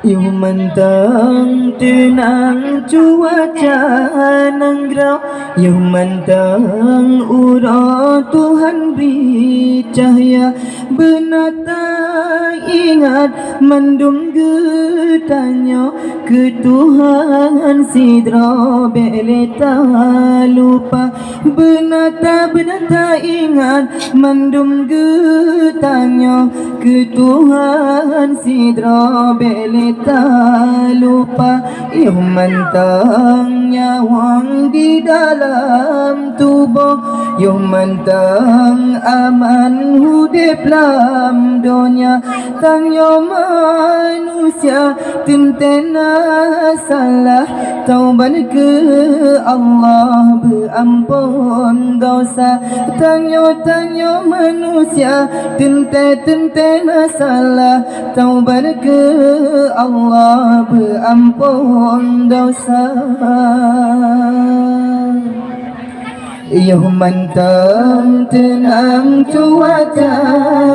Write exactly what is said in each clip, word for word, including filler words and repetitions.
Yoh mantong teunang cuaca nanggroe, yoh mantong uroe Tuhan bri cahya. Beuna taingat mandum geutanyoe keu Tuhan sidroe, bék lé talupa. Beuna ta, beuna taingat mandum geutanyoe keu Tuhan sidroe, bék lé talupa. Yoh mantong nyawöng di dalam tuboh, yoh mantong aman udeb lam donya. Tanyoe manusia teuntée na salah, taubat keu Allah beuamphon desya. Tanyoe, tanyoe manusia teuntée, teuntée na salah, taubat keu Allah beuamphon desya. Yoh mantong teunang cuaca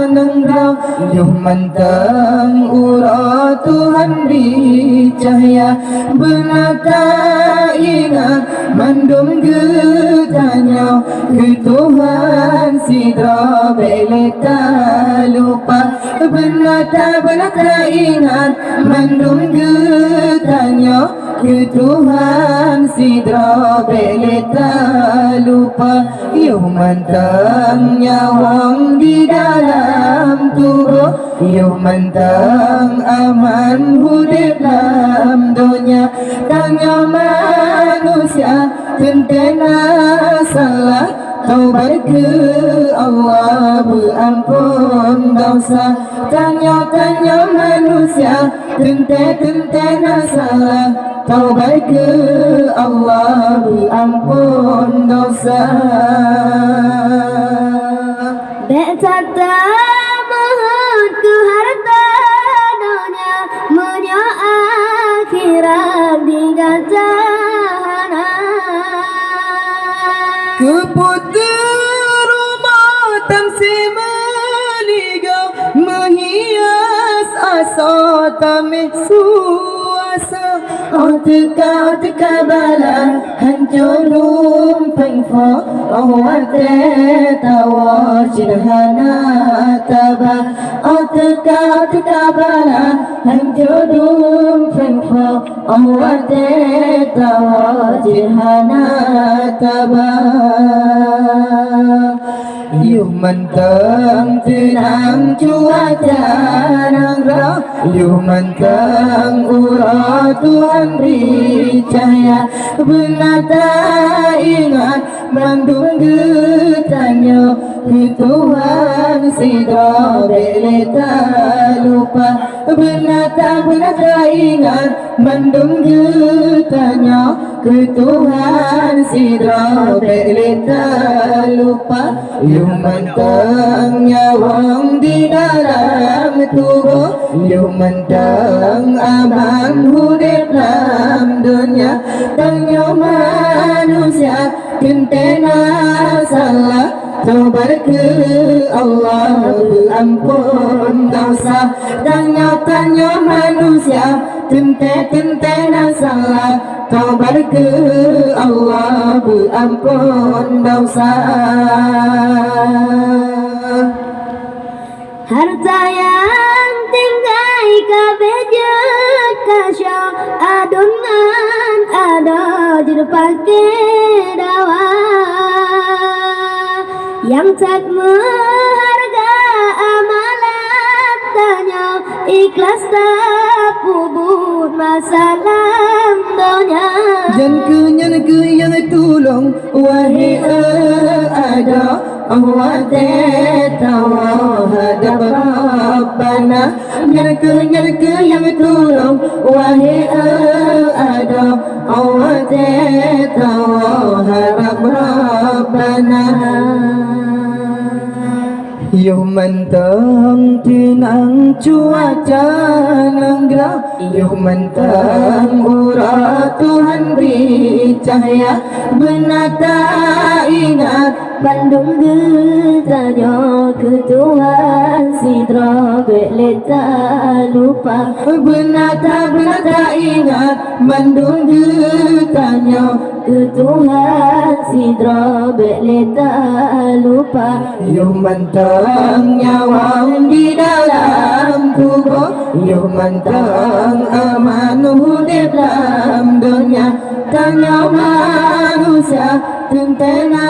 nanggroe, yoh mantong uroe Tuhan bri cahya. Beuna taingat mandum geutanyoe keu Tuhan sidroe, bék lé talupa. Beuna ta, beuna taingat mandum geutanyoe keu Tuhan sidroe, bék lé talupa. Yoh mantong nyawöng di dalam tuboh, yoh mantong aman udeb lam donya. Tanyoe manusia teuntée na salah, taubat keu Allah beuamphon desya. Tanyoe, tanyoe manusia teuntée, teuntée na salah, taubat keu Allah beuamphon desya. Bék that tameuheuet keu hareuta donya, meunyoe akhirat di gata hana. Keupeue teurumoh tamsé meuligoe, meuhias asoe taméh su asoe. Óh teuka, óh teuka bala hanco dum péng pho, óh watée tawoe cit hana taba. Óh teuka, óh teuka bala hanco dum péng pho, óh watée tawoe cit hana taba. Yoh mantong teunang cuaca nanggroe, yoh mantong uroe Tuhan bri cahya. Beuna taingat mandum geutanyoe keu Tuhan sidroe, bék lé talupa. Beuna ta, beuna taingat mandum geutanyoe keu Tuhan sidroe, bék lé talupa. Yoh mantong nyawöng di dalam tuboh, yoh mantong aman udeb lam donya. Tanyoe manusia teuntée na salah, taubat keu Allah beuamphon desya. Tanyoe, tanyoe manusia teuntée, teuntée na salah, taubat keu Allah beuamphon desya. Hareuta nyang tinggai ka bék jeuet ka syoe, aduen ngon adoe jeuet pake dawa. Nyang that meuhareuga amalan tanyoe, ikhlas tapeubuet masa lam donya. Nyan kheueh, nyan kheueh nyang tulông, wahé adoe, óh watée tawoe hadab Rabbana. Nyan kheueh, nyan kheueh nyang tulông, wahé adoe, óh watée tawoe hadab Rabbana. Yoh mantong teunang cuaca nanggroe, Yoh mantong uroe Tuhan bri cahya, beuna taingat bandum geutanyoe keu Tuhan sidroe, bék lé talupa. Beuna ta-, beuna taingat bandum geutanyoe keu Tuhan sidroe, bék lé talupa. Yoh mantong nyawöng di dalam kubu, yoh mantong aman udeb lam donya. Tanyoe manusia teuntée na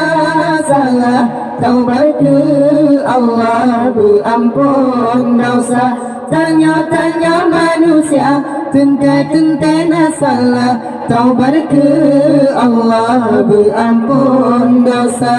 salah, taubat keu Allah beuamphon dosa. Tanyoe, tanyoe manusia teuntée-teuntée na salah, taubat keu Allah beuamphon dosa.